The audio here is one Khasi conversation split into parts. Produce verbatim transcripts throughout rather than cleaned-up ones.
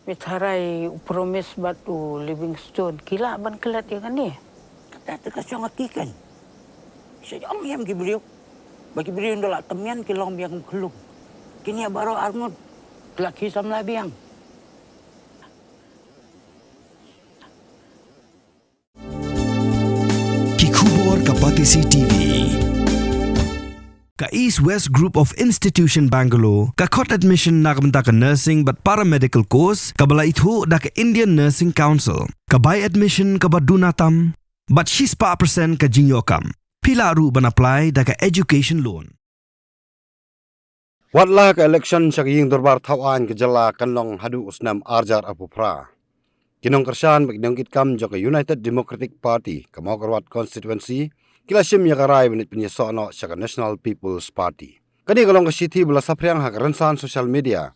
Phi tharai u Promise bad u Livingstone ki lah ban klet ïa kane? Kata te ka shong ha ki kan. Sha ong ïam ki briew. Ba ki briew ynda la tymmen ki long biang kum khlung. Kine baroh arngut ki la ki samla biang. Ki khubor ka Batesi T V. Ka East West Group of Institution Bangalore ka khot admission na ka bynta ka nursing bad paramedical course kaba la ithuh da ka Indian Nursing Council. Ka bai admission kaba duna tam bad shispah percent ka jingïoh kam. Phi lah ruh ban apply da ka education loan. Wat la ka election sha ka ïing dorbar thaw aiñ ka jylla kan long haduh u snem arjar apuphra. Ki nongkyrshan bad ki nongkitkam jong ka United Democratic Party ka Mawkyrwat constituency ki la shim ïa ka rai ban leit pynïasoh noh sha ka National People's Party. Kane ka long ka shithi ba la saphriang ha ka rynsan social media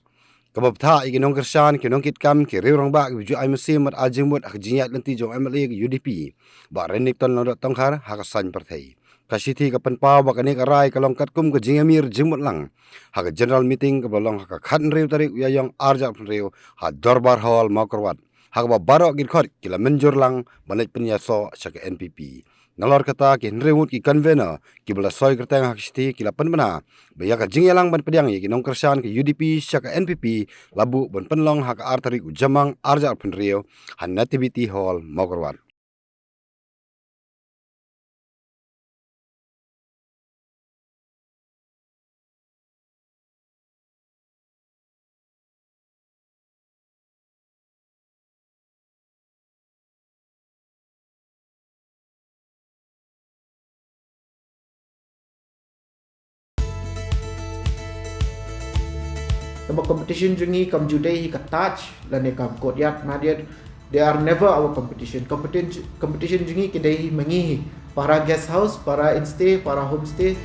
kaba bthah ïa ki nongkyrshan ki nongkitkam ki riew rangbah kiba ju ai mynsiem bad ai jingmut ha ka jingïaid lynti jong u M L A ka U D P Bah Renikton Lyngdoh Tonghar ha ka saiñ pyrthei. Ka shithi ka pynpaw ba kane ka rai ka long katkum ka jingïamir jingmut lang ha ka general meeting kaba long ha ka khathynriew tarik u Ïaïong arjar phew hynriew ha Dorbar Hall Mawkyrwat, ha kaba baroh ki dkhot ki la mynjur lang ban leit pynïasoh sha ka N P P. Nalor kata, ki hynriew ngut ki convener kiba la soi kyrteng ha ka shithi ki la pynbna ba ïa ka jingïalang ban pdiang ïa ki nongkyrshan ka U D P sha ka N P P la buh ban pynlong ha ka ar tarik u Jymmang arjar phew hynriew ha Nativity Hall Mawkyrwat. Kaba competition jong ngi kam ju dei hi ka Taj lane kam Courtyard Marriott. They are never our competition. Competition, competition jong ngi ki dei hi ma ngi hi. Para guest house, para instay, para homestay.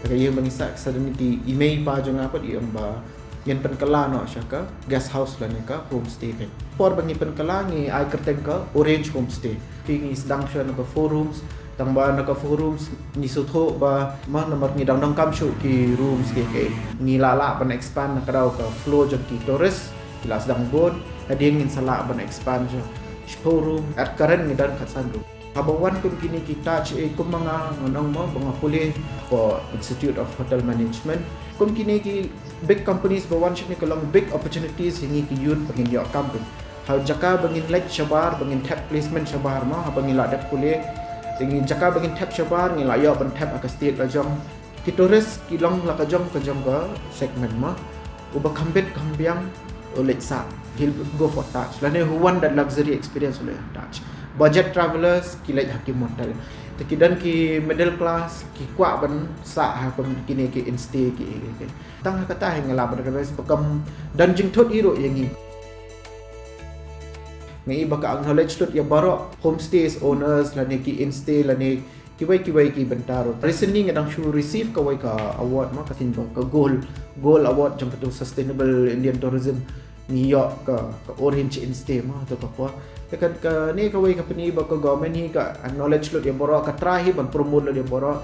Te ka ïing ba ngi sah, sah da ki i mei i pa jong nga pat i ong ba ngin pynkylla noh sha ka guest house lane ka homestay. Por ba ngi pynkylla ngi ai kyrteng ka Orange Homestay. Phi ngi sdang shuwa na ka four rooms, tang ba na ka four rooms ngi sngewthuh ba ma namar ngi dang donkam shuh ki rooms ki, ki ngi lah lah ban expand na ka daw ka flow jong ki tourist ki la sdang bun. Hadien ngin sa lah ban expand shuh shiphew room, at current ngi don khatsan room. Haba wan kum kine ki Taj, eh, kum ma nga ngan ong mo ba nga pule for Institute of Hotel Management. Kum kine ki big companies ba wan shane ka long big opportunities ïa ngi ki youth ba ngin ïoh kam pyn. Ha jaka ba ngin leit shabar, ba ngin thep placement shabar mo, haba ngi la dep pule. Te ngi jaka ba ngin thep shabar, ngi la ïoh ban thep ha ka state la jong. Ki tourist ki long la ka jong ka jong ka segment mo. Uba kham bit kham biang u leit sah, he'll go for Taj. Lane who want that luxury experience u leit Taj. Budget travelers ki leit ha ki motel. Te ki don ki middle class ki kwah ban sah ha kum kine ki instay ki, ki, ki. Tang ha kata hi nga lah ban recommend ba kam don jingthut hi ruh ïa ngi. Nga i ba ka acknowledge lut ïa baroh homestays owners lane ki instay lane kiwei kiwei ki bynta ruh. Recently nga dang shu receive kawei ka award mo, ka sien ba ka gold, gold award jong katu Sustainable Indian Tourism. Ngi ïoh ka, ka Orange Instay mo, tu ka por. Te ka, kane kawei ka pyni ba ka government hi ka acknowledge lut ïa baroh, ka try hi ban promote lut ïa baroh.